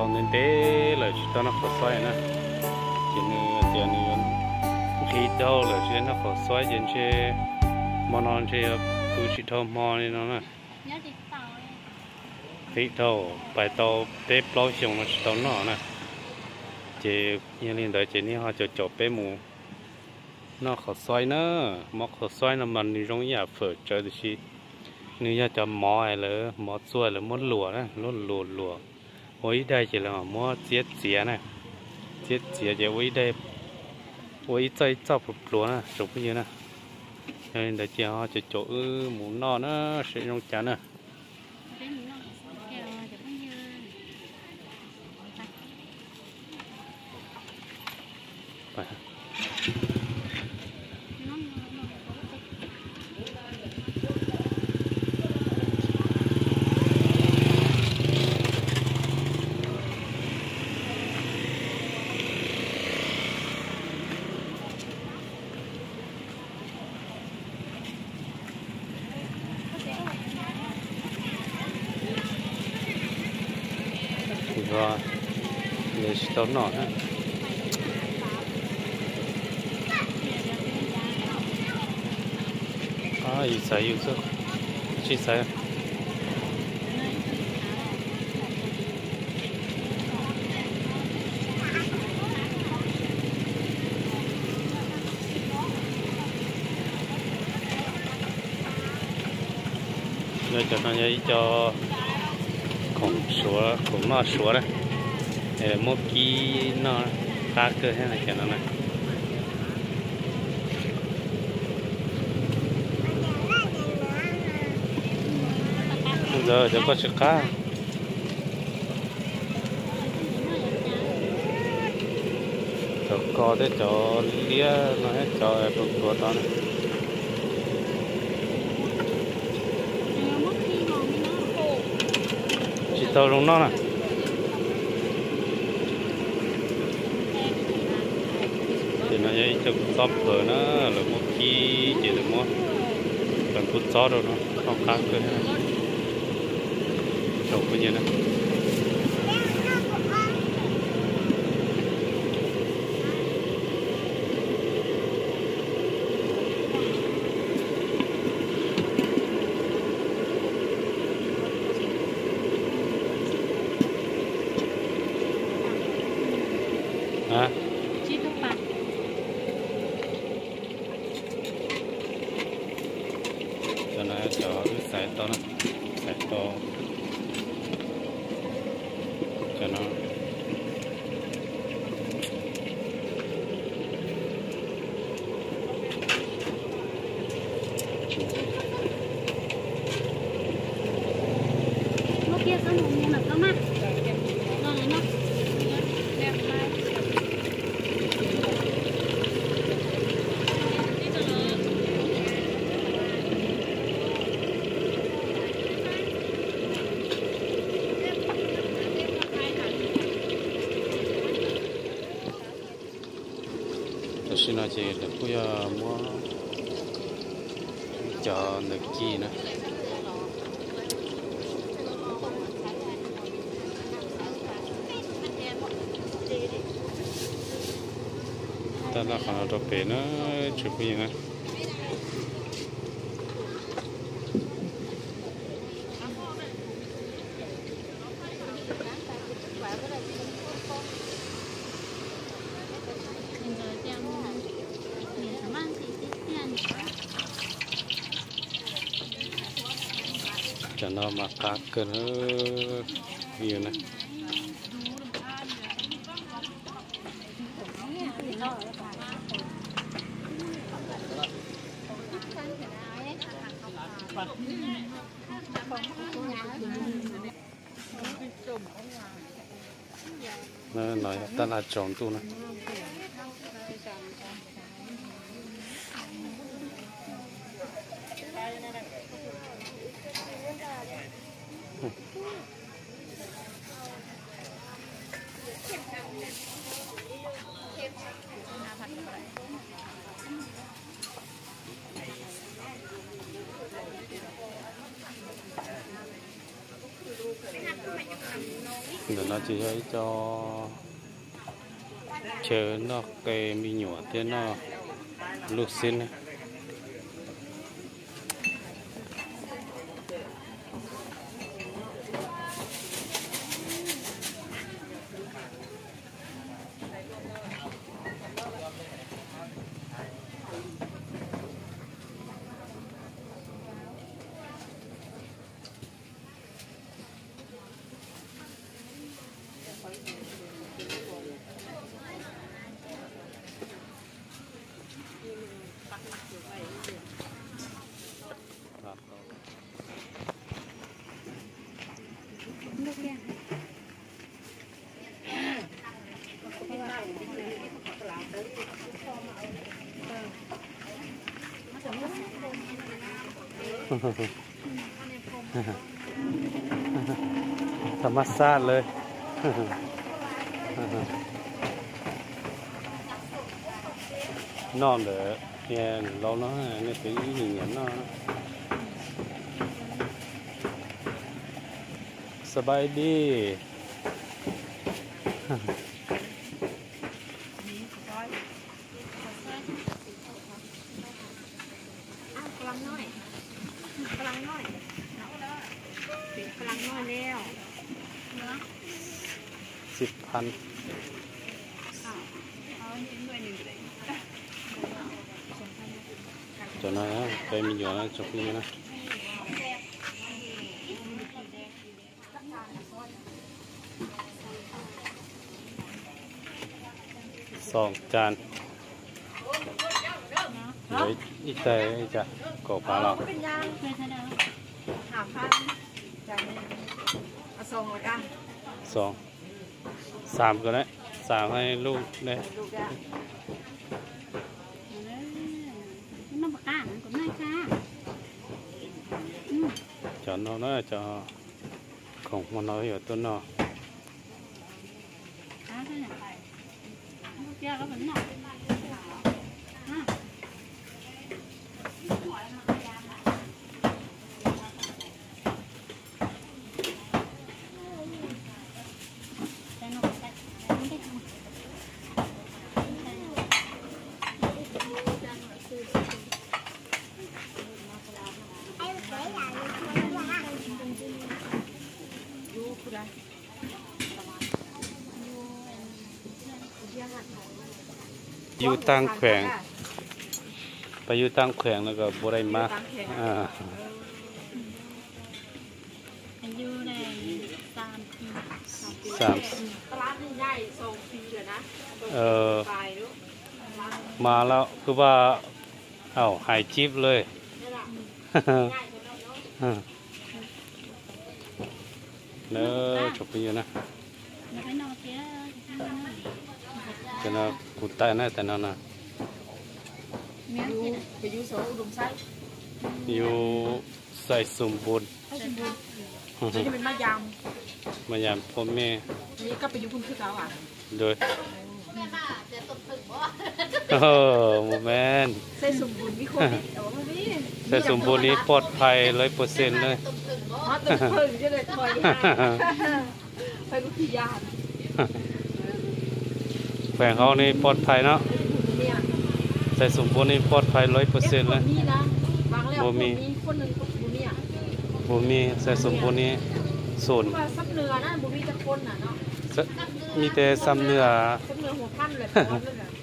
Ntev ntev lawm tsis tau noj qhauv xoib na, ces nws tias nws yuav nqhis dhau lawm tsis noj qhauv xoib ces ntshe hmo no ntshe yuav pw tsis dhau hmo li no na. Nqhis dhau, pais tau peb plaub xyoos no tsis tau noj na. Ces yog li ntawd ces nej ho caum caum peb mus noj qhauv xoib na. Mov qhauv xoib no mas nws zoo ib yam fawm tsawv tiam sis nws yog cov mov lawv, mov txua lawv muab luam na, luam luam luam ua ib daim ces lawv muab txiab txiav na, txiab txiav ces ua ib daim, ua ib txoj ib txoj pluav pluav na tsoom phooj ywg na. Yog li ntawd ces ho caum caum wb mus noj na, seb zoo cas na. Kuv tsis tau noj na. Yus xaiv yus xwb, tsis xaiv. Yog cov no yog ib co khoom suav, khoom noj suav na, es muab kib noj qab kawg thiab cov no na. Ntxawm, cov koj tsis qab. Cov ko thiab cov liab no thiab cov pluav pluav tod na. Tsis tau zoo noj na. Ces no yog ib co kua txob plawv na, lawv muab kib ces lawv muab plawv kua txob rau no, noj qab kawg. Tsoom phooj ywg na. Cov no cov wb xaiv tau na, xaiv tau cov no. Tam sim no ces lawv kuj yog muab cov ntawm kis na. Tab laj qhov no rau pem na, tsoom phooj ywg na. Cov no mas qab kawg na, yus na. No yog tab laj tsaus ntuj na. Ntawm no ces yog ib co chaw noj qe me nyuam thiab noj luj xib na. Tham ma sat lawm. Noj ntawm niag laus no, niag twb ib nyiam noj. สบายดี สิบพัน Cov no qe me nyuam no tsoom phooj ywg na. Xoom cas, ib tais ib cas, kaum phav los. Xoom, xam kom lawm, xam hai lub ne. Cov no na, cov khoom hmo no yuav tuaj noj. Yug taag kheem, peb yug taag kheem no koj puas dai mas. Mas lawm kuv vaj, au, hais cib lawm. Nawb tsoom phooj ywg na, cov no kuv tais na, tais no na. Yus xais xum npun, mas yam phob mej. Mus men, xais xum npun ni pov phais lawv pua xees na. Kheem hauv ni pov phais no. Xais xum npun ni pov phais lawv pua xees na. Npun mi, npun mi, xais xum npun ni xum. Mi tes xam nws,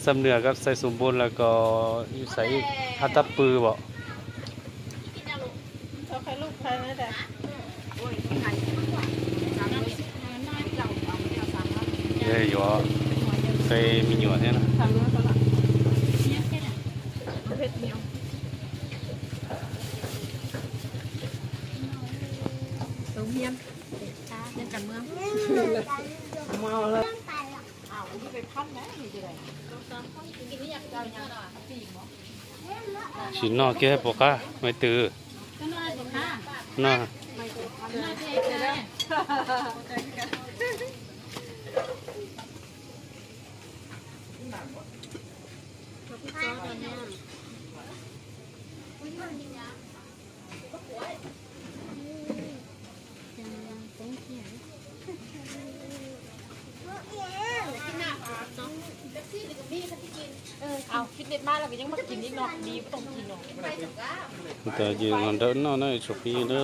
xam nws koj xais xum npun lawm koj yus xais ib hab tab pw pom. Yuav qe me nyuam thiab na. Tsis noj kiag puas qab maiv twm. Noj. Ntawd ces los nrawm noj na tsoom phooj ywg na.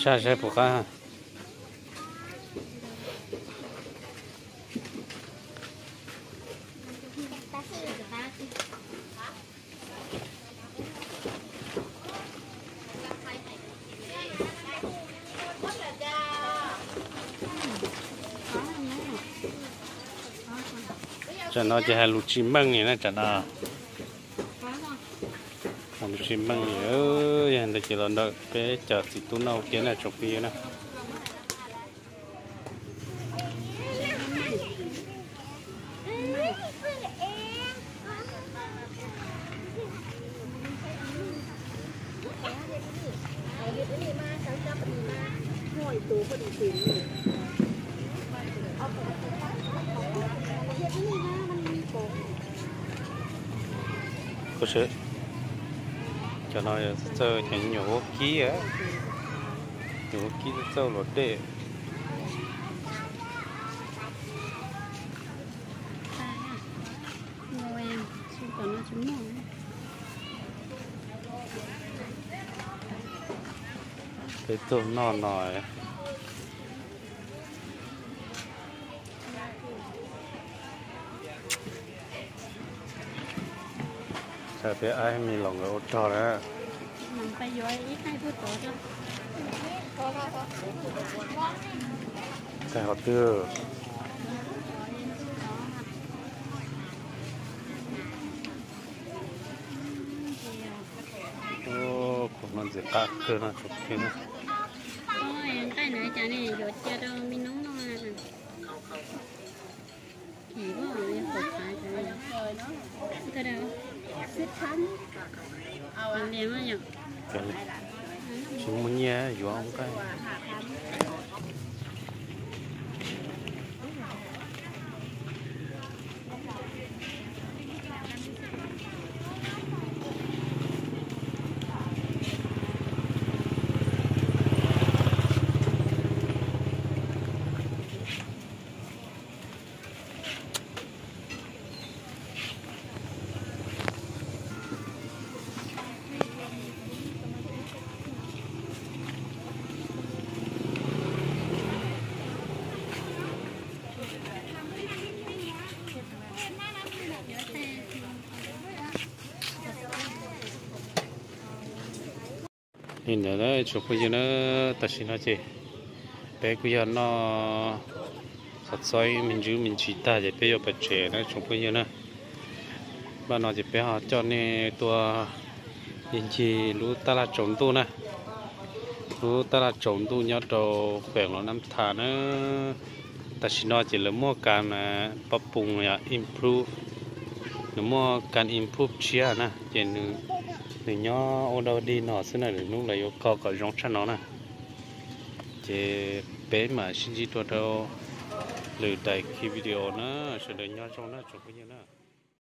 Saj saib puas qab. Tsam no ces hais lus tsis meej li na tsam no. Hais lus tsis meej li, yog ntawd ces los ntawm peb cov txiv tub noj ua ke na tsoom phooj ywg na. Cov no txawj cov nyuam huab kib, nyuam huab kib txawj los dej. Peb tuaj noj no. Tsam peb aib me los nkawd ua rog na. Tais hov twg? Kuv no ntxim qab kawg no tsoom phooj ywg na. Nqaij na cas ne yuav cia rau me noob noj. Tsis muaj nyiaj yuav nqaij. Li ntawd tsoom phooj ywg na, tam sim no ces peb kuj yog noj xov txob me ntsis me ntsis tag ces peb yuav pais tsev na tsoom phooj ywg na. Npaj no ces peb ho coj nej tuaj ncig lub tab laj tsaus ntuj na. Lub tab laj tsaus ntuj nyob rau feem Los Nam Thas na. Tam sim no ces lawv muaj kas pab pus improve, nws muaj kas improve tshiab na ces nws nyob ua dog dig no xwb na, lwm hnub lawv yuav kho kom zoo tshaj no na. Ces peb mam sib ntsib dua rau lwm daim video na, sawv daws nyob zoo na tsoom phooj ywg na.